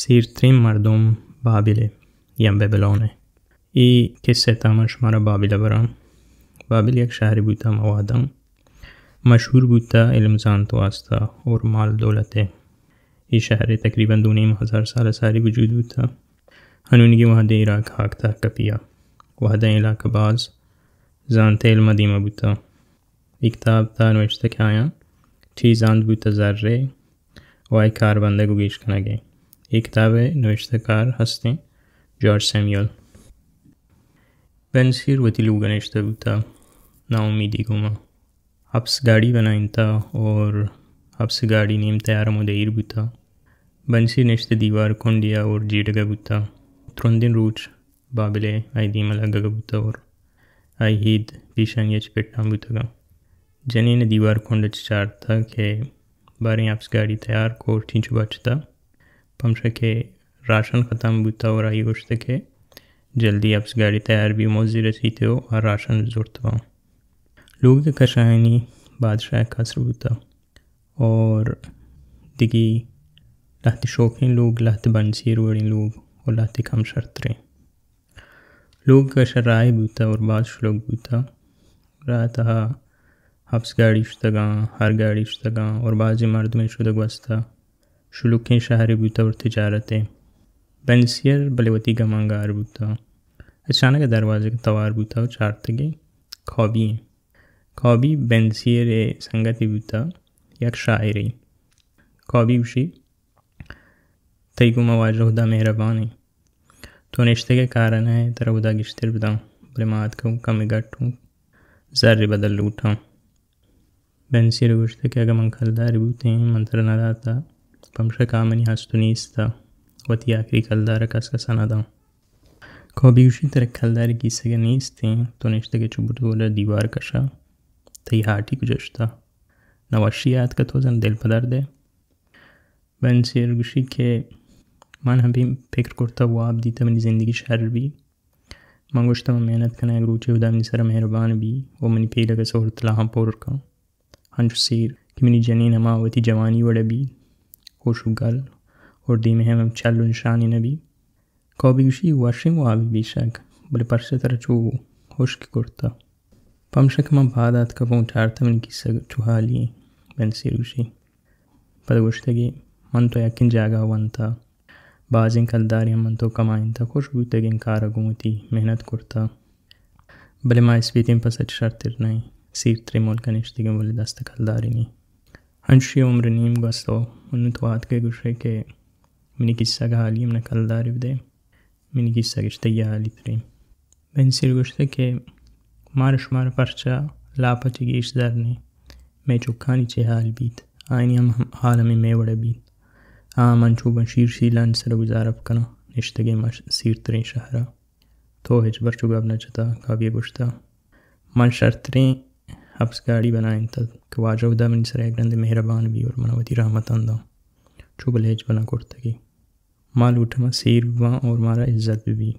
سیرتریں مردم بابل ءِ یا بیبلون ءِ۔ اے کسہ ءِ تہا من شمارا بابل ءَ براں۔ بابل یک شہرے بوتہ، ہما وہداں مشہور بوتہ علم زانت واسطہ اور مال دولت ءَ۔ اے شہر ءَ تقریباً دو نیم ہزار سال ءَ ساری وجود بوتہ۔ ہنونیگیں وہد ءَ عراق ہاک تہا کپیہ۔ وہداں علاقہ باز زانت ءِ علم ءَ دیما بوتہ۔ اے کتاب تہا نوشتہ کہ آیاں چی زانت بوتہ زر ءِ و آئی کار بندگ و گیش کنگ ءِ۔ اے کتاب ءِ نوشتہ کار ہستیں جارج سیمیول۔ بنسیر وتی لوگ ءَ نشتہ بوتہ، ناامیدی گوما۔ اپس گاڑی بنائینتہ اور اپس گاڑی نیم تیار ہمودا ایر بوتہ۔ بنسیر نشتہ دیوار کنڈیا اور جیڑگا بوتہ۔ ترندیں روچ بابل ءَ آئی دیما لگگا بوتہ اور آئی ہید پیشانی ءَ چہ پٹان بوتگاں۔ جنین ءَ دیوار کنڈ ءَ چہ چارتہ کہ باریں اپس گاڑی تیار کو، چینچو بچتہ۔ پمشکہ راشن ختم بوتہ اور آئی گوشتہ کہ جلدی اپس گاڑی تیار بی، مزی رسیت و آ راشن زرت باں۔ لوگ ءِ کشا آیانی بادشاہ ءِ قصر بوتہ اور دگہ لہتے شوکیں لوگ، لہتے بنسیر وڑیں لوگ و لہتے کم شرتریں۔ لوگ ءِ کشا راہے بوتہ اور باز شلوک بوتہ۔ راہ ءِ تہا اپس گاڑی شتگاں، ہر گاڑی شتگاں اور بازیں مردمے شدہ گوستہ۔ شلوکیں شہرے بوتہ اور تجارت ءِ۔ بنسیر بلے وتی گماں گار بوتہ۔ اچانک ءَ دروازگ ءَ توار بوتہ و چارتگی کابی ایں۔ کابی بنسیر ءِ سنگتے بوتہ، یک شاعرے۔ کابی گوشی، تئی گوما واجہ ہدا مہربان ایں۔ تو نشتگ ئے کار ءَ نہ ئے، ترا ہدا گیشتر بداں، بلے ما اتکگ اوں کمے گٹ اوں زر ءِ بدل لوٹاں۔ بنسیر ءَ گوشتہ کہ اگاں من کلدارے بوتیں، من ترا نہ داتہ، پمشکا منی ہست و نیست ءَ وتی آخری کلدار ءَ کس کس ءَ نہ داں۔ کابی گوشی، ترا کلدارے کیسگ ءَ نیستیں، تو نشتگ ئے چو بڈول ءَ دیوار کشا، تئی ہاٹی کجا شتہ؟ نہ وشی ءَ اتکہ تو زن دل پہ درد ءَ۔ بنسیر گوشی کہ من ہمے پکر کرتہ، واب دیتہ منی زندگی شر بی۔ من گوشتہ من محنت کناں، یک روچے ہدا منی سرا مہربان بی و منی پیلگ ءِ سہر تلاہاں پر کن، ہنچو سیر کہ منی جنین ہما وتی جوانی وڑا بی، ہوش و گل اور دیم ءَ ہم چل و نشانے نہ بی۔ کابی گوشی، وشیں وابے بیشک، بلے پرچا ترا چو ہشک کرتہ؟ پمشکہ من پاد اتکگ اوں، چارتہ منی کیسگ چو ہالی ایں۔ بنسیر گوشی، پدا گوشتگی، من تو یکیں جاگہ ونتہ، بازیں کلدارے ہم من تو کمائینتہ، خوش بوتگیں کار ءَ گوں وتی محنت کرتہ، بلے ما اسپیتیں پس ءَ چہ شرتر نہ ایں، سیرتریں ملک ءَ نشتگیں بلے دست ءَ کلدارے نی۔ انچوشی عمر نیم گوستہ و انوں تو آتکئے گوشئے کہ منی کیسگ ءَ ہالی، منا کلدارے بدئے، منی کیسگ اش تئی ءَ ہالی تریں۔ بنسیر گوشتہ کہ مارا شمارا پرچا لاپ ءَ چہ گیش زر نی، مئے چکانی چے ہال بیت، آیانی ہم حال ہمے مئے وڑا بیت۔ آ من چو بنشیر شیلانی سرا گزارہ بکناں، نشتگیں ما سیرتریں شہرا۔ تو ہچبر چو گپ نہ جتہ، کابی ءَ گوشتہ، من شرتریں ہپس گاڑی بنائینتہ کہ واجہ ہدا منی سرا یک رندے مہربان بی اور منا وتی رحمتاں داں۔ چو بلے ہچبر نہ کرتگی۔ ما لوٹاں ما سیر بباں اور مارا عزت ببی۔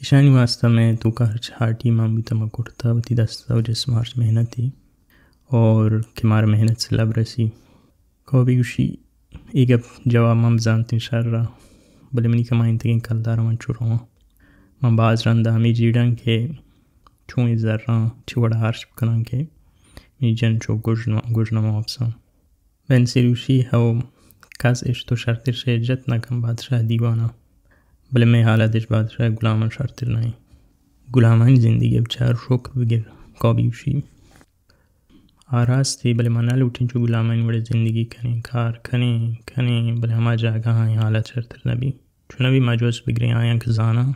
ایشانی واسطہ مئے توکا ہرچ ہاٹی مان بوتہ ما کرتہ، وتی دستا و جسما ہرچ محنتی اور کہ مارا محنت سلب رسی۔ کابی گوشی، اے گپ جواب من بزانتیں شرا، بلے منی کمائینتگیں کلدارا من چو رواں۔ من باز رندا ہمے جیڑاں کہ چون اے زراں چہ وڑا ہرچ بکناں کہ منی جن چو گژن، گژن ءَ ما وپساں۔ بنسیر گوشی، ہو، کس اش تو شرتر شے جت نہ کن بادشاہ دیوانا۔ بلے مئے حالت اش بادشاہ گلاماں شرتر نہ ایں۔ گلامانی زندگی ءَ بچار، شکر بگر۔ کابی گوشی، آ راستے، بلے ما نہ لوٹیں چو گلامانی وڑے زندگی کنیں، کار کنیں، کنیں، بلے ہما جاگہانی حالت شرتر نہ بی۔ چو نہ بی ما جست بگریں آیاں کہ زاناں۔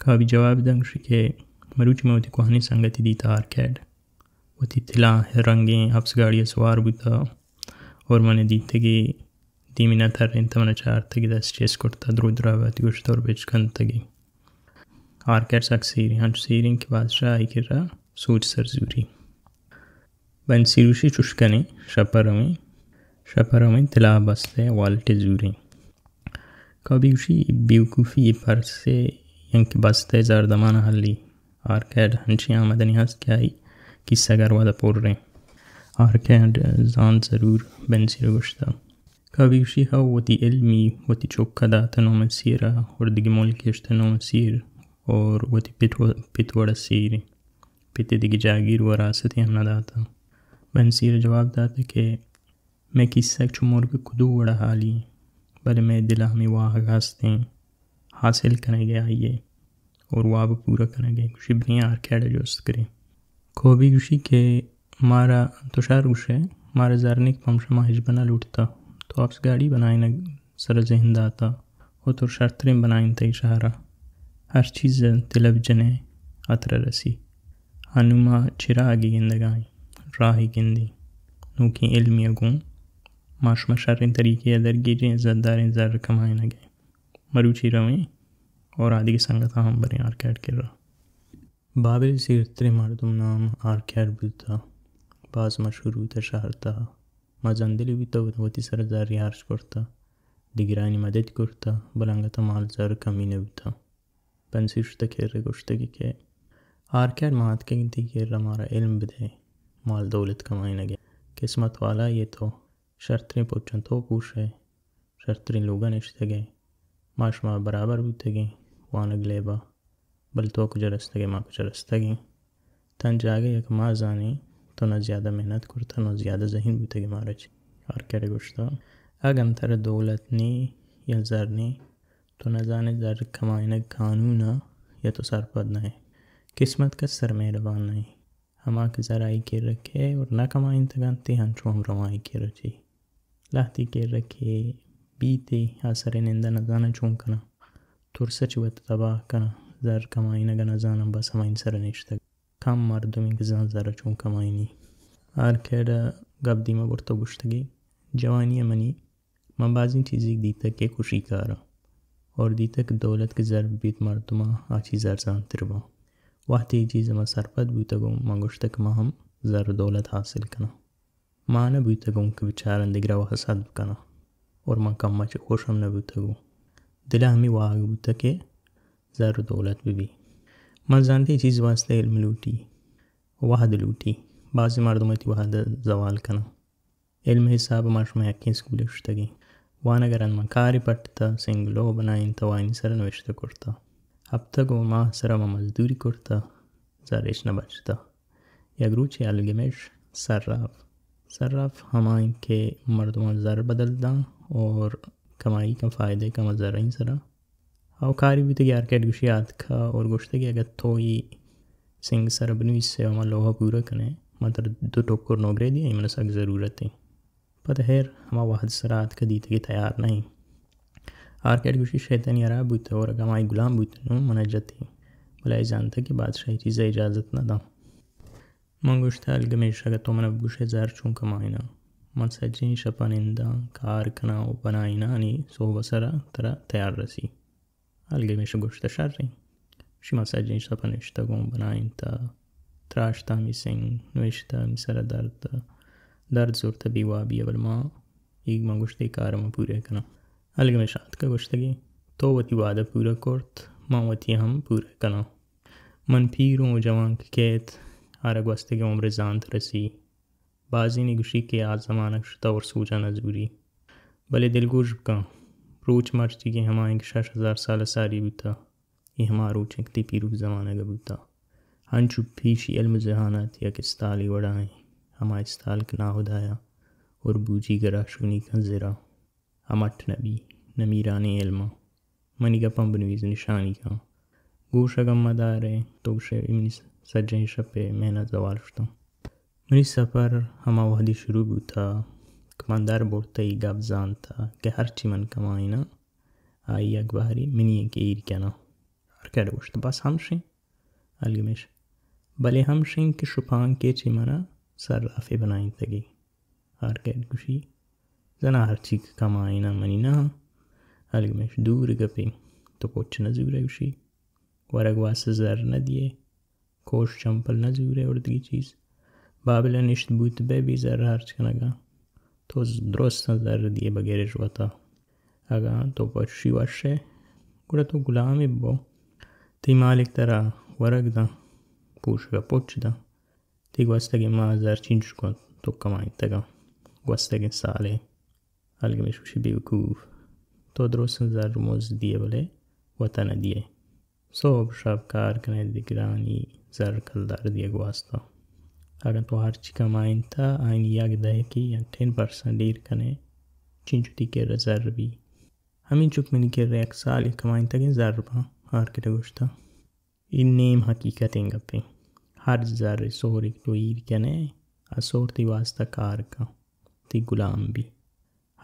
کابی جواب داں گوشی کہ مروچی من وتی کوہنیں سنگتے دیتہ آرکیڈ۔ وتی تلاہ رنگیں ہپس گاڑی ءَ سوار بوتہ اور من دیتگی دیمی نہ ترینتہ، من چارتگی دست چست کرتہ، درود راہ بات گوشتہ اور بچکنتگی۔ آرکیڈ سک سیریں، انچو سیریں کہ بادشاہ آئی کرا سوج سر زوری۔ بنسیر گوشی، چوش کنیں، شپا رویں، شپا رویں، تلاہ بستہ والٹے زوریں۔ کابی گوشی، بیوقوفی، اے پرسے، ینکہ بستہ زردمانا ہلی۔ آرکیڈ ہنچیں آمدنی ہست کہ آئی کیسگ ہر وہدا پریں۔ آرکیڈ زانت ضرور، بنسیر گوشتہ۔ کابی گوشی، ہو، وتی علمی وتی چکا داتہ نومسیر ءَ اور دگہ ملک اشتہ نومسیر اور وتی پت و-، پت وڑا سیر انت۔ پت دگہ جاگیر وراثتے ہم نہ داتہ۔ بنسیر جواب داتہ کہ مئے کیسگ چو مرگ کدو وڑا حالی انت، بلے مئے دلا ہمے واہگ ہست انت، حاصل کنگ ءَ آئی ءِ اور واب پورا کنگ ءَ۔ گوشی، بنی آرکیڈ ءَ جست کریں۔ کوبی گوشی کہ مارا تو شر گوشئے، مارا زر نیک، پمشا ما ہچبر نہ لوٹتا۔ تو اپس گاڑی بنائینگ سر ذہن داتا و تو شرتریں بنائینتئی شہرا۔ ہر چیز طلب جنئے، آ ترا رسی۔ انو ما چراگے گندگائیں، راہے گندیں۔ نوکیں علمی ءَ گوں ما شما شریں طریقے ءَ درگیجیں، عزت داریں زر کمائینگ ءَ۔ مروچی رویں اور آدگہ سنگتاں ہم بریں آرکیڈ کرا۔ بابل سیرتریں مردم نام آرکیڈ بوتہ۔ باز مشہور بوتہ شہر تہا۔ مزن دلی بوتہ، وتی سر زری ہرچ کرتہ۔ دگرانی مدد کرتہ، بلے انگتہ مال زر کمی نہ بوتہ۔ بنسیر شتہ کرا گوشتگی کہ آرکیڈ، ما اتکگیں تئی کرا، مارا علم بدئے، مال دولت کمائینگ ءَ۔ قسمت والا یے تو، شرتریں پچاں تو پوشئے، شرتریں لوگا نشتگئے۔ ما شما برابر بوتگیں وانگ لیبا، بلے تو کجا رستگئے، ما کجا رستگیں۔ تن جاگہ یک ما زانیں، تو نہ زیادہ محنت کرتہ، نہ زیادہ ذہین بوتگئے مارا چہ۔ آرکیڈ گوشتہ، اگن ترا دولت نی یا زر نی، تو نزانئے زر کمائینگ قانون ءَ یا تو سرپد نہ ئے۔ قسمت کس سر مہربان نہ ئے۔ ہما کہ زر آئی کرا کئے اور نہ کمائینتگ انت، ہنچو ہم رواں آئی کرا چی۔ لہتے کرا کہ بیت، آ سر نندا نزاناں چون کناں۔ ترس ءَ چہ وت تباہ کناں۔ زر کمائینگ ءَ نزاناں، بس ہمائی سر نشتگ۔ کم مردمے کہ زان زر چون کمائینی۔ آرکیڈ ءَ گپ دیما برتہ گوشتگی، جوانی ءَ منی من بازیں چیزے دیتگ کہ خوشی کاراں اور دیتگ کہ دولت کہ زر بیت مردماں، آ چیز ارزان تر باں۔ وہدے اے چیز ءَ من سرپد بوتگوں، من گوشتگ کہ من ہم زر و دولت حاصل کناں۔ ما نہ بوتگوں کہ بچاراں دگرا و حسد بکناں اور من کم ءَ چہ خوش ہم نہ بوتگوں۔ دل ءَ ہمے واہگ بوتگ کہ زر و دولت بہ بی۔ من زانت اے چیز واسطہ علم لوٹی، وہد لوٹی۔ بازیں مردم وتی وہد ءَ زوال کناں۔ علم ءِ حساب ءَ ما شما یکیں اسکول ءَ شتگیں۔ وانگ ءَ رند من کارے پٹتہ، سنگ لوہ بنائینتہ و آیانی سرا نوشتہ کرتہ۔ ہپتگ و ماہ سرا من مزدوری کرتہ، زر ہچ نہ بچتہ۔ یک روچے الگمش صراف، صراف ہما انت کہ مردماں زر بدل داں اور کمائی کن، فائدہ کن ہما زرانی سرا۔ او کاری بوتگی، آرکیڈ گوشی آتکا اور گوشتگی، اگہ تو ای سنگ سر بنویسے و ہما لوہا پورا کنے، من ترا دو ٹکر نوگرے دیاں، ای من سک ضرورت ایں۔ پدا ہیر ہما وہد سرا آتکا، دیتگی تیار نہ ایں۔ آرکیڈ گوشی، شیطانی ہراب بوتہ اور اگہ ہمائی غلام بوتہ نوں منا جتی، بلے ای زانتہ کہ بادشاہ ای چیزا اجازت نہ داں۔ من گوشتہ، الگمش، اگہ تو منا بگوشے زر چون کمائیناں، من سجہیں شپا ننداں، کار کناں و بنائیناں، نی سہب سرا ترا تیار رسی۔ الگمش گوشتہ، شریں۔ شی من سجہیں شپا نشتگوں، بنائینتہ، تراشتہ ہمی سنگ، نوشتہ ہمی سرا درد، درد زرتہ بے وابی، بلے ما ایگ من گوشتہ اے کار من پورہ کناں۔ الگمش آتکہ گوشتگی، تو وتی وعدہ پورہ کرت، من وتی ہم پورہ کناں۔ من پیر اوں و جوان کہ کیت، آرا گوستگیں عمر زانت رسی۔ بازینے گوشی کہ آ زمانگ شتہ اور سوجا نہ زوری۔ بلے دلگوش بکن، روچ مرچیگیں ہما انت کہ شش ہزار سال ساری بوتہ، اے ہما روچ انت کہ تئی پیروک زمانگ بوتہ۔ انچو پیشی علم و ذہانت یک استالے وڑا انت، ہما استال کہ ناہدایا اور بوجیگرا شونی کن زرا۔ ہمٹ نہ بی، نمیرانیں علماں۔ منی گپاں بنویس، نشانی کن۔ گوش اگاں مدارے، تو گوشے اے منی سجہیں شپے محنت زوال شتاں۔ منی سفر ہما وہدی شروع بوتا کہ من در برتئی گپ زانتا کہ ہرچی من کمائیناں، آئی یک بہری منی انت کہ ایر کناں۔ آرکیڈ گوشت، بس ہمشیں؟ الگمش، بلے ہمشیں کہ شپانکے چہ منا صرافے بنائینتگی۔ آرکیڈ گوشی، زنا ہرچی کہ کمائیناں منی نہ۔ الگمش، دور گپے، تو پچ نہ زورے گوشی۔ ورگ واسطہ زر نہ دیے، کوش چمپل نہ زورے اور دگی چیز۔ بابل نشت بوت بے بی زر ہرچ کنگا۔ تو درستاں زر دیے بغیر رشوتا۔ اگاں تو پہ چشی وش ئے، گڑا تو گلامے ببو۔ تئی مالک ترا ورگ داں، پوشگ ء پچ داں۔ تئی گوستگیں ماہ زر چینچک انت تو کمائینتگ آں گوستگیں سال ء؟ الگمش گوشی، بیوقوف، تو درستاں زر مزد دیئے بلے وتا نہ دیئے۔ سہب شپ کار کنئے دگرانی زر کلدار دیگ واسطہ۔ اگاں تو ہرچی کمائینتہ آیانی یک دہکی یا ٹین پرسنٹ ایر کنئے، چنچو تئی کرا زر بی۔ ہمینچک منی کرا یک سالے کمائینتگیں زر باں، آرکیڈ ءَ گوشتہ۔ اے نیم حقیقتیں گپے۔ ہر زر سہرے کہ تو ایر کنئے، آ سہر تئی واسطہ کار کن، تئی گلام بی۔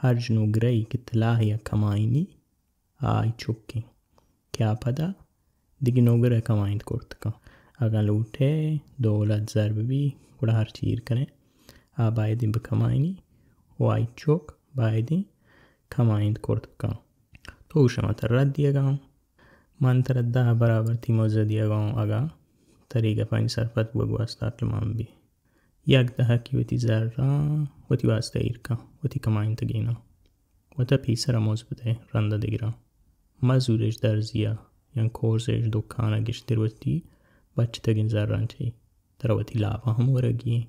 ہرچ نگرہے کہ تلاہ یا کمائینی، آ آئی چکیں کہ آ پدا دگہ نگرہ کمائینت کرت کن۔ اگاں لوٹئے دولت زر ببی، گڑا ہرچی ایر کنئے، آ بایدیں بکمائینی و آئی چک بایدیں کمائینت کرت بکن۔ تو گوشئے من ترا رد دیگا آں، من ترا دہ برابر تئی مزد دیگا آں، اگاں ترا اے گپانی سرپد بوگ واسطہ عقلمند بی۔ یک دہکی وتی زراں وتی واسطہ ایر کن، وتی کمائینتگیناں۔ وتا پیسرا مزد بدئے، رندا دگراں۔ مزورش درزیا یا کورسش دکانا گیشتر وتی بچتگیں زراں چہ ترا وتی لاپا ہم ورگی ایں،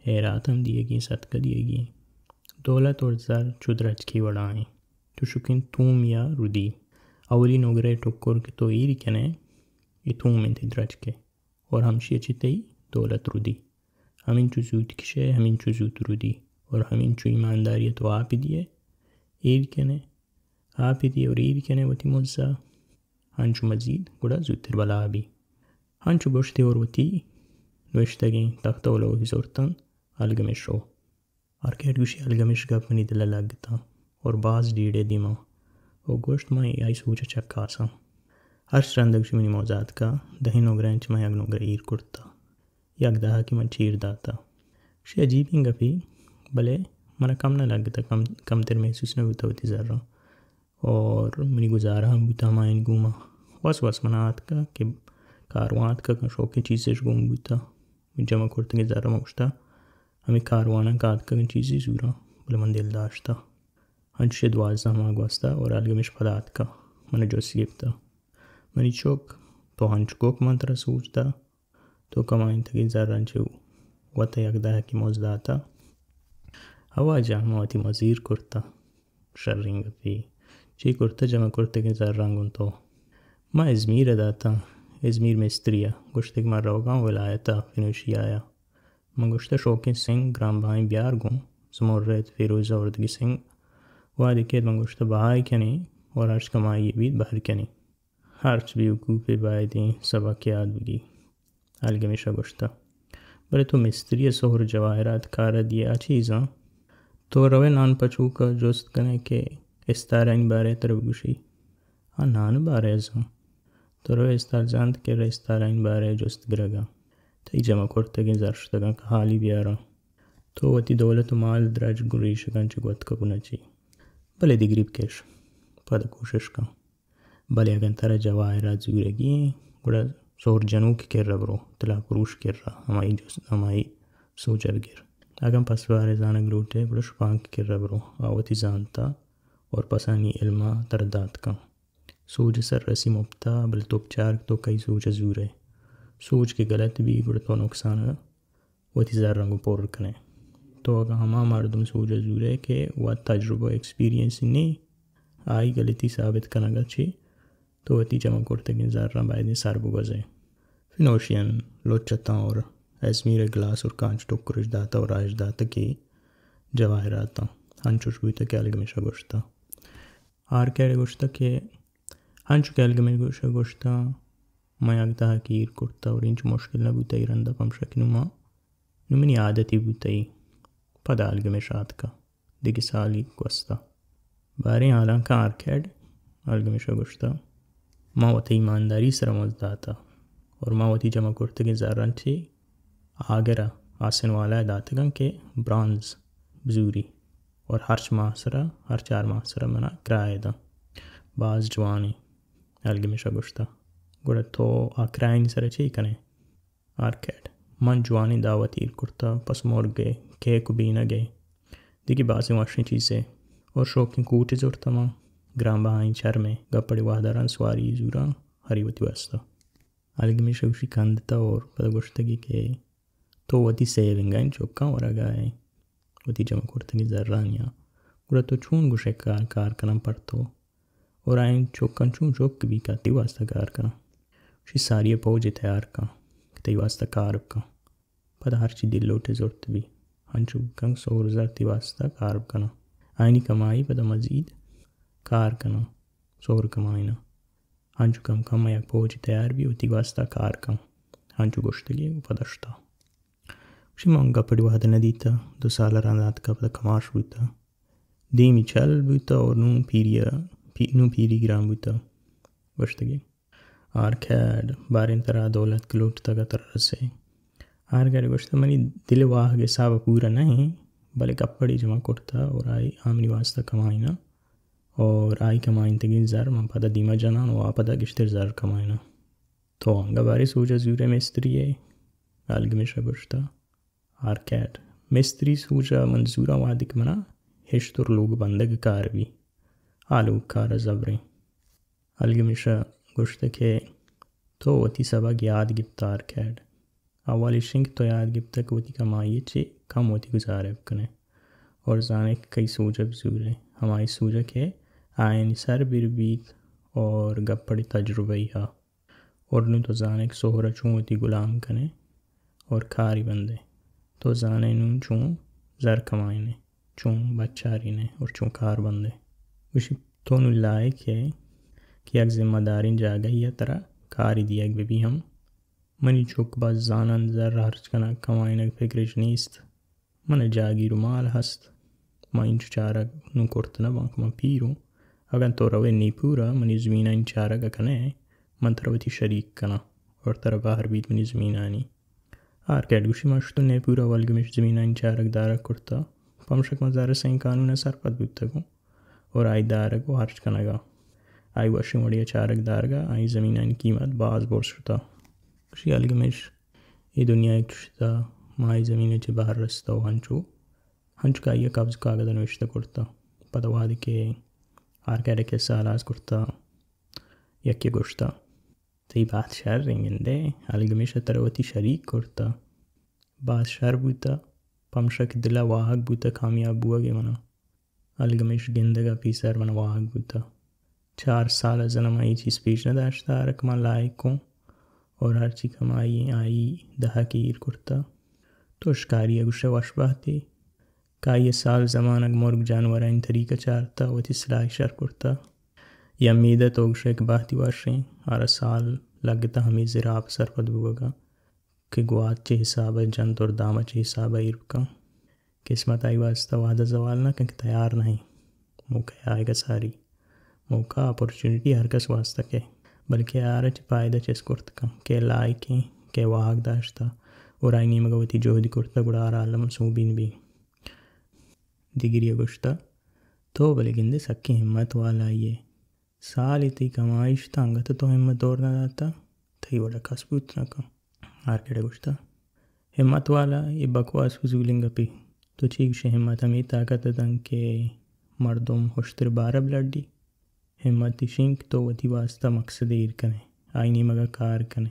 ہیرات ہم دیگی ایں، صدقہ دیگی ایں۔ دولت اور زر چو درچکے وڑا ایں۔ چوشکیں تومیا رودی۔ اولی نگرہ ٹکر کہ تو ایر کنئے، اے توم انت درچکے۔ اور ہمشی چہ تئی دولت رودی۔ ہمینچو زوت کشئے، ہمینچو زوت رودی۔ اور ہمینچو ایمانداری تو آپ دیئے، ایر کنئے، آپ دیئے اور ایر کنئے وتی مزا، ہنچو مزید گڑا زوتر بلا بی۔ ہنچو گوشتے اور وتی نوشتگیں تختہ و لوحی زرتن الگمش رو۔ آرکیڈ گوشی، الگمش گپ منی دلا لگتاں اور باز ڈیڑے دیما و گوشت، من آئی سوچا چکاساں۔ ہرچ رندا گوشی منی موزاتکا دہیں نگرہ انچ من یک نگرہ ایر کرتا، یک دہکی من چیر داتا۔ گوشی عجیبیں گپے، بلے منا کم نہ لگتا، کم، کمتر محسوس نہ بوتا وتی زراں۔ اور منی گزارہ ہم بوتا ہمایانی گوما۔ وس وس منا آتکا کہ کاروان آتکا، شوقیں چیزش گون بوتا۔ جمع کرتگیں زر من گوشتا، ہمے کارواناں کہ آتکگیں چیزے زوراں، بلے من دل داشتا۔ انچوشے دوازدہ ماہ گوستا اور الگمش پدا آتکا، من جست گپتا۔ منی چک، تو انچو گوک من ترا سوج دا، تو کمائینتگیں زراں چہ وت یک دہکی مزد داتا۔ ہوا جان، من وتی مزیر کرتا۔ شریں گپے۔ چی کرتہ؟ جمع کرتگیں زراں گوں تو۔ ما ازمیر ء داتاں۔ ازمیر مستری ء گوشتگ، من روگاں ولایت ء فنوشیا ء۔ من گوشتہ، شوکیں سنگ گران بہائیں بیار گوں زمرد، فیروزہ، وردگی سنگ۔ وہدے کہ من گوشتہ، بہائی کنیں اور ہرچ کمائی بیت بہر کنیں۔ ہرچ بیوقوفے بایدیں سبق یاد بگی۔ الگمش ء گوشتہ، بلے تو مستری ء سہر جواہرات کار ء دیئے آ چیزاں؟ تو روئے نان پچوک ء جست کنئے کہ استارانی بارہ ء ترا بگوشی؟ آ نان ء بارہ ء زان۔ تو روئے استار جنت کہ استارانی بارہ ء جست گرگا۔ تئی جمع کرتگیں زر شتگاں کہ حالی بیاراں۔ تو وتی دولت و مال درج گریشگاں چہ گوتکگ نہ چی۔ بلے دگری بکش، پد کوشش کن۔ بلے اگاں ترا جواہرات زورگی ایں، گڑا سہر جنوک کرا برو، تلاہ پروش کرا، ہمائی جس-، ہمائی سوج ء بگر۔ اگاں پسوارے زانگ لوٹئے، گڑا شپانک کرا برو، آ وتی زانتا اور پسانی علما ترا دات کن۔ سوج سر رسی مپتا، بلے تو بچار کہ تو کئی سوج ء زورئے۔ سوج کہ غلط بی، گڑا تو نقصان ء وتی زراں گوں پر کنئے۔ تو اگاں ہما مردم سوج ء زورئے کہ وت تجربہ و ایکسپیرینس نی، آئی غلطی ثابت کنگ ء چہ تو وتی جمع کرتگیں زراں بایدیں سر بگوزئے۔ فنوشیان لچ اتاں اور ازمیر ء گلاس اور کانچ ٹکرش داتہ اور راہش داتہ کہ جواہراتاں۔ انچوش بوتہ کہ الگمش ء گوشتہ۔ آرکیڈ ء گوشتہ کہ انچو کہ الگمش ء گوشتہ، من یک دہکے ایر کرتہ اور انچو مشکل نہ بوتہ اے رندا، پمشکہ نوں ما، نوں منی عادتے بوتہ اے۔ پدا الگمش آتکہ، دگہ سالے گوستہ۔ باریں حالانکہ آرکیڈ، الگمش ء گوشتہ، ما وتی ایمانداری سرا مزد داتہ اور ما وتی جمع کرتگیں زراں چہ آگر ء آسن والا ء داتگاں کہ برانز بزوری اور ہرچ ماہ سرا، ہر چار ماہ سرا منا کرایہ داں۔ باز جوانیں، الگمش ء گوشتہ۔ گڑا تو آ کرایانی سرا چے کنئے؟ آرکیڈ، من جوانیں دعوت ایر کرتہ، پس مرگ ء، کیک و بینگ ء، دگہ بازیں وشیں چیزے اور شوکیں کوٹے زرتہ من، گران بہائیں چرمے، گپڑے وہداراں سواری زوراں، ہری وتی واسطہ۔ الگمش ء گوشی کندتہ اور پدا گوشتگی کہ تو وتی سیونگانی چکاں ورگا ئے، وتی جمع کرتگیں زرانیاں۔ گڑا تو چون گوشئے کار، کار کناں پر تو؟ اور آئین چکاں چون چک بی کہ تئی واسطہ کار کناں؟ گوشی ساری ء پوج تیار کن کہ تئی واسطہ کار بکن۔ پدا ہرچی دل لوٹے زرت بی۔ انچو بکن سہر زر تئی واسطہ کار بکناں۔ آئینی کمائی پدا مزید کار کناں، سہر کمائیناں۔ انچو کم کم یک پوج تیار بی وتی واسطہ کار کن۔ انچو گوشتگی و پدا شتا۔ گوشی من گپڑی وہد نہ دیتا، دو سال رند آتکا پدا کماش بوتا۔ دیمی چل بوتا اور نوں پیری، پی، نوں پیری گران بوتا۔ گوشتگی آرکیڈ، باریں ترا دولت کہ لوٹتگ ء ترا رسے۔ آرکیڈ گوشت، منی دل ء واہگ ء حساب ء پورا نہ ایں، بلے کپڑے جمع کرتا اور آئی آمنی واسطہ کمائیناں اور آئی کمائینتگیں زر من پدا دیما جنان و آ پدا گشتر زر کمائیناں۔ تو انگہ بارے سوج ء زورے مستری ء؟ الگمش ء گوشتا۔ آرکیڈ، مستری سوج ء من زوراں وہدے کہ منا ہشتر لوگ بندگ کار بی۔ آ لوگ کار ء زبریں۔ الگمش ء گوشت کہ تو وتی سبق یاد گپت آرکیڈ۔ اول ایش انت کہ تو یاد گپتگ کہ وتی کمائی ء چہ کم وتی گزارہ بکن ئے اور زان ئے کہ کئی سوج ء بزور ئے۔ ہمائی سوج ء کہ آیانی سر بر بیت اور گپڑی تجربہ ء۔ اور نوں تو زان ئے کہ سہر ء چون وتی گلام کن ئے اور کاری بند ئے۔ تو زان ئے نوں چون زر کمائین ئے، چون بچارین ئے اور چون کار بند ئے۔ گوشی تو نوں لائق ئے کہ یک ذمہ داریں جاگہے ء ترا کاری دیگ بہ بی ہم۔ منی چک باز زاننت، زر ہرچ کنگ کمائینگ فکرش نیست۔ من ء جاگیر و مال ہست۔ من اینچو چارگ نوں کرت نہ باں کہ من پیر اوں۔ اگاں تو روئے نیپور ء منی زمینانی چارگ ء کن ئے، من ترا وتی شریک کناں اور ترا بہر بیت منی زمینانی۔ آرکیڈ گوشی، من شتوں نیپور ء، الگمش زمینانی چارگ دارگ کرت ء، پمشک من زر سئیں قانون ء سرپد بوتگ اوں اور آئی دارگ و ہرچ کنگ ء، آئی وشیں وڑے ء چارگ دارگ ء آئی زمینانی قیمت باز برز شتہ۔ گوشی الگمش، اے دنیا ء چشتہ مائی زمین ء چہ بہر رستہ و ہنچو، ہنچو کہ آئی ء قبض کاگد ء نوشتہ کرتہ۔ پدا وہدے کہ آرکیڈ ء کسہ ہلاس کرتہ، یکے گوشتہ، تئی بات شریں گندئے، الگمش ء ترا وتی شریک کرتہ۔ بات شر بوتہ، پمشک دل ء واہگ بوتہ کامیاب بوگ ء منا۔ الگمش گندگ ء پیسر من واہگ بوتہ۔ چار سال ء زن ء من اے چیز پیش نہ داشتہ آرک من لائق اوں اور ہرچی کمائی آئی دہک ایر کرتہ۔ تو شکاری ء گوشئے وش بہتے۔ کائی ء سال زمانگ مرگ جانورانی طریقہ چارتہ، وتی سلاہ شر کرتہ۔ یا میدہ تو گوشئے کہ بہتی وشیں، آرا سال لگتہ ہمے زراپ سرپد بوگا۔ کہ گوات چہ حساب ء جنت اور دام ء چہ حساب ء ایر بکن۔ قسمت آئی واسطہ وہد ء زوال نہ کن کہ تیار نہ ایں۔ موقع آئیگ ء ساری۔ موقع، اپورچونٹی ہر کس واسطہ کئے، بلکہ آرا چہ پائدہ چست کرت کن کہ لائقیں، کہ واہگ داشتہ اور آئی نیمگ ء وتی جہدی کرتہ، گڑا آرا الم سوبین بی۔ دگری ء گوشتہ، تو بلے گندے سکیں ہمت والائے۔ سالے تئی کمائش تہ انگت تو ہمت دور نہ داتہ، تئی وڑا کس بوت نہ کن۔ آرکیڈ ء گوشتہ، ہمت والا، اے بکواس فضولیں گپے۔ تو چے گوشے، ہمت ہمے طاقت ء دنت کہ مردم ہشتر بارب لڈی۔ ہمت ایشیں کہ تو وتی واسطہ مقصد ایر کنے، آئی نیمگا کار کنے۔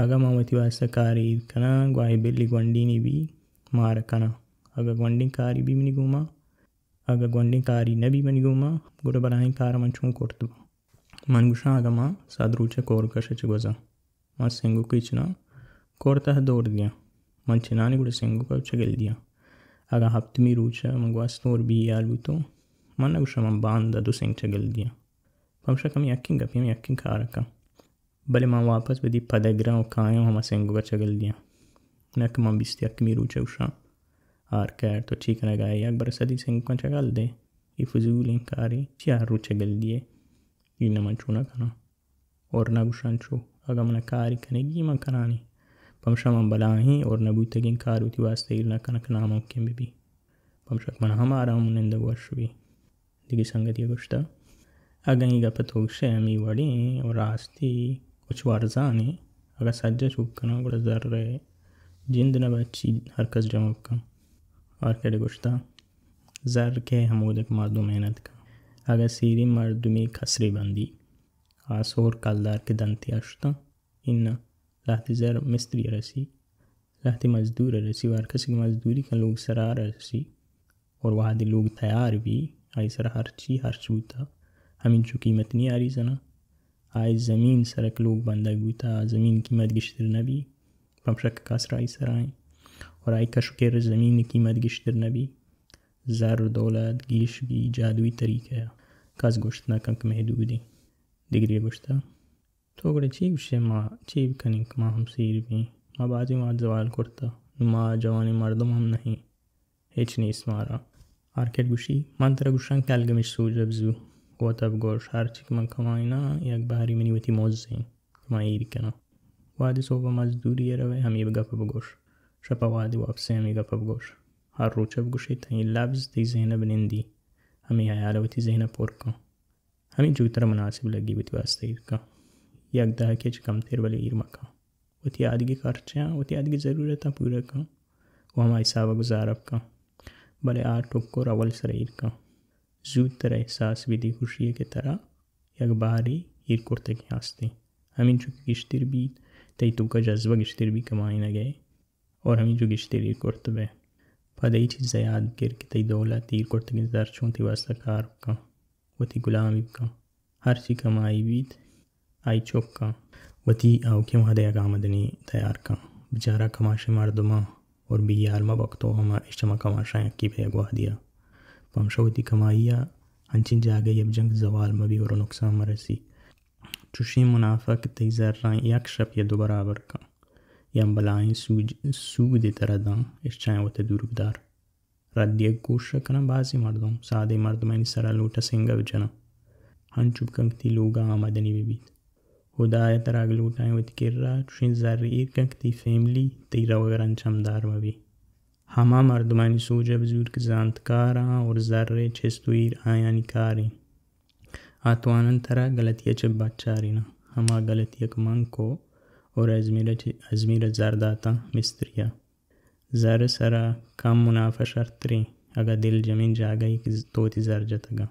اگاں من وتی واسطہ کارے ایر کناں، گواہے بلی گونڈینے بی مارا کناں۔ اگاں گونڈیں کارے بی منی گوما، اگاں گونڈیں کارے نہ بی منی گوما، گڑا بلاہیں کار من چون کرت باں؟ من گوشاں، اگاں من صد روچ ء کور کش ء چہ گوزاں، من سنگوکے چناں کور تہ دور دیاں، من چنانی گڑا سنگوک ء چگل دیاں۔ اگاں ہپتمی روچ ء من گوست اور بے ہیال بوتوں، من نہ گوشاں من باندا دو سنگ چگل دیاں۔ پمشکا ہمے یکیں گپے، ہمے یکیں کار ء کن۔ بلے من واپس بدی پدگراں و کایاں ہما سنگوک ء چگل دیاں۔ نہ کہ من بیست یکمی روچ ء گوشاں، آرکیڈ تو چی کنگ ء ئے؟ یک برے سدی سنگوکاں چگل دے۔ اے فضولیں کارے، چیا ہر روچ چگل دیئے؟ اے نہ من چو نہ کناں۔ اور نہ گوشاں چو، اگاں من کارے کنگی من کنانی۔ پمشا من بلاہیں اور نہ بوتگیں کار وتی واسطہ ایر نہ کناں کہ ناممکن بہ بی۔ پمشک من ہم آرام و نندگ وش بی۔ دگہ سنگتی ء گوشتہ، اگاں اے گپ ء تو گشئے ہمے وڑیں و راستی و چو ارزانیں، اگاں سجہ چو کناں گڑا زر ء جند نہ بچی، ہر کس جمع بکن۔ آرکیڈ ء گوشتہ، زر کئے؟ ہمودا کہ مردم محنت کن۔ اگاں سیریں مردمے کسرے بندی، آ سہر کلدار کہ دنتے اشتاں، اناں، لہتے زر مستری ء رسی، لہتے مزدور ء رسی، و ہر کسی کہ مزدوری کن لوگ سرا رسی۔ اور وہدے لوگ تیار بی، آئی سرا ہرچی ہرچ بوتا، ہمینچو قیمت نی آ ریزنا۔ آئی زمین سرک لوگ بندگ بوتا، زمین قیمت گیشتر نبی، پمشک کسر آئی سرا ایں۔ اور آئی کش و کر زمین قیمت گیشتر نبی، زر و دولت گیش بی جادوئی طریقہ۔ کس گوشت نہ کن کہ محدودیں۔ دگرے گوشتا، تو گڑا چی گوشے، ما چی بکنیں کہ ما ہم سیر بیں؟ ما بازیں وہد زوال کرتا، نوں ما جوانیں مردم ہم نہ ایں، ہچ نیست مارا۔ آرکیڈ گوشی، من ترا گوشاں کہ الگمش سوج ء بزو، وت ء بگوش، ہرچی کہ من کمائیناں، یک بہرے منی وتی مز ایں کہ من ایر کناں۔ وہدے سہب ء مزدوری ء روئے، ہمے گپ ء بگوش۔ شپ ء وہدے واپس ئے، ہمے گپ ء بگوش۔ ہر روچ ء بگوشے، تئی لبز تئی ذہن ء بنندی، ہمے ہیال ء وتی ذہن ء پر کن۔ ہمینچو کہ ترا مناسب لگی وتی واسطہ ایر کن۔ یک دہکے چہ کمتر بلے ایر مکن۔ وتی آدگہ خرچیاں، وتی آدگہ ضرورتاں پورا کن و ہما حساب ء گزارہ بکن۔ بلے آ ٹکر اول سر ایر کن۔ زوت ترا احساس بی دی خوشی ء کہ ترا یک بہرے ایر کرتگیں ہستیں۔ ہمینچو کہ گیشتر بیت، تئی توکا جذبہ گیشتر بی کمائینگ ء۔ اور ہمینچو گیشتر ایر کرت بئے۔ پدا اے چیز ء یاد بگر کہ تئی دولت، ایر کرتگیں زر چون تئی واسطہ کار بکن، وتی گلامی بکن۔ ہرچی کمائی بیت، آئی چک کن۔ وتی آؤکیں وہد ء یک آمدنی تیار کن۔ بچارا کماشیں مردماں اور بے ہیال مہ بک تو ہما اشما کماشاں یکی بئے گواہ دیا۔ پمشا وتی کمائی ء انچیں جاگہے ء بجن کہ زوال مہ بی اور نقصان مہ رسی۔ چوشیں منافع کہ تئی زراں یک شپ یا دو برابر کن یا بلاہیں سوج، سودے ترا داں، اشچاں وت ء دور بدار۔ رد دیگ کوشش کناں بازیں مردم، سادہ مردمانی سرا لوٹا سنگ ء بجناں۔ ہنچو بکن کہ تئی لوگ ء آمدنی بہ بیت۔ ہدایا ترا اگہ لوٹائیں وتی کرا چوشیں زر ایر کن کہ تئی فیملی تئی روگ ء رند چمدار مہ بی۔ ہما مردمانی سوج ء بزور کہ زانتکاراں اور زر ء چست و ایر آیانی کاریں۔ آ توانن ترا غلطی ء چہ بچاریناں۔ ہما غلطی ء کہ من کو اور ازمیر ء چہ، ازمیر ء زر داتاں مستری ء۔ زر ء سرا کم منافع شرتریں، اگاں دلجمیں جاگہے کہ تو وتی زر جتگاں۔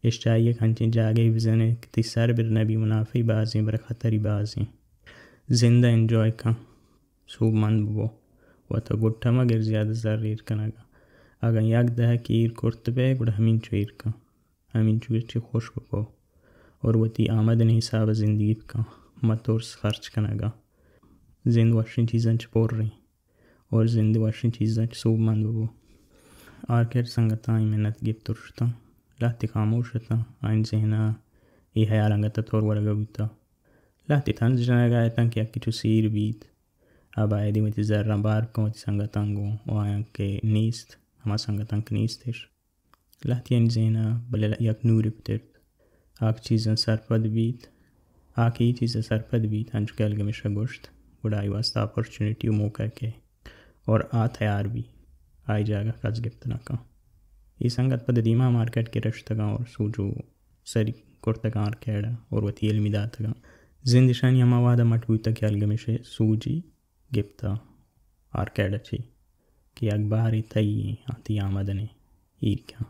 اشچائی یک انچیں جاگہے بزنے کہ تئی سر بر نبی، منافعی بازیں، بلے خطری بازیں۔ زند ء انجوائے کن، سوبمند ببو۔ وت ء گٹ ء مگر زیادہ زر ایر کنگ ء۔ اگاں یک دہکے ایر کرت بئے، گڑا ہمینچو ایر کن۔ ہمینچو کہ چہ خوش ببو اور وتی آمدنی حساب ء زندگی بکن، مہ ترس خرچ کنگ ء۔ زند وشیں چیزاں چہ پریں اور زند وشیں چیزاں چہ سوبمند ببو۔ آرکیڈ سنگتاں آئی منت گپت اور شتاں۔ لہتے خاموش اتاں، آئی ذہن ء اے ہیال انگت ء تور ورگ ء بوتاں۔ لہتے طنز جنگ ء اتاں کہ یکے چو سیر بیت، آ بایدیں وتی زراں بار بکن وتی سنگتاں گوں، و آیاں کہ نیست، ہما سنگتاں کہ نیست اش۔ لہتیانی ذہن ء بلے یک نورے پترت۔ آ کہ چیزاں سرپد بیت، آ کہ اے چیز ء سرپد بیت، انچو کہ الگمش ء گوشت، گڑا آئی واسطہ اپرچونیٹی و موقع کئے اور آ تیار بی، آئی جاگہ کس گپت نہ کن۔ اے سنگت پد دیما مارکیٹ کہ رشتگاں اور سوج و سری کرتگاں آرکیڈ ء اور وتی علمی داتگاں۔ زند اشانی ہما وہد ء مٹ بوتگ کہ الگمش ء سوجی گپتہ آرکیڈ ء چہ کہ یک بہرے تئی ایں، آ تئی آمدن ء ایر کن۔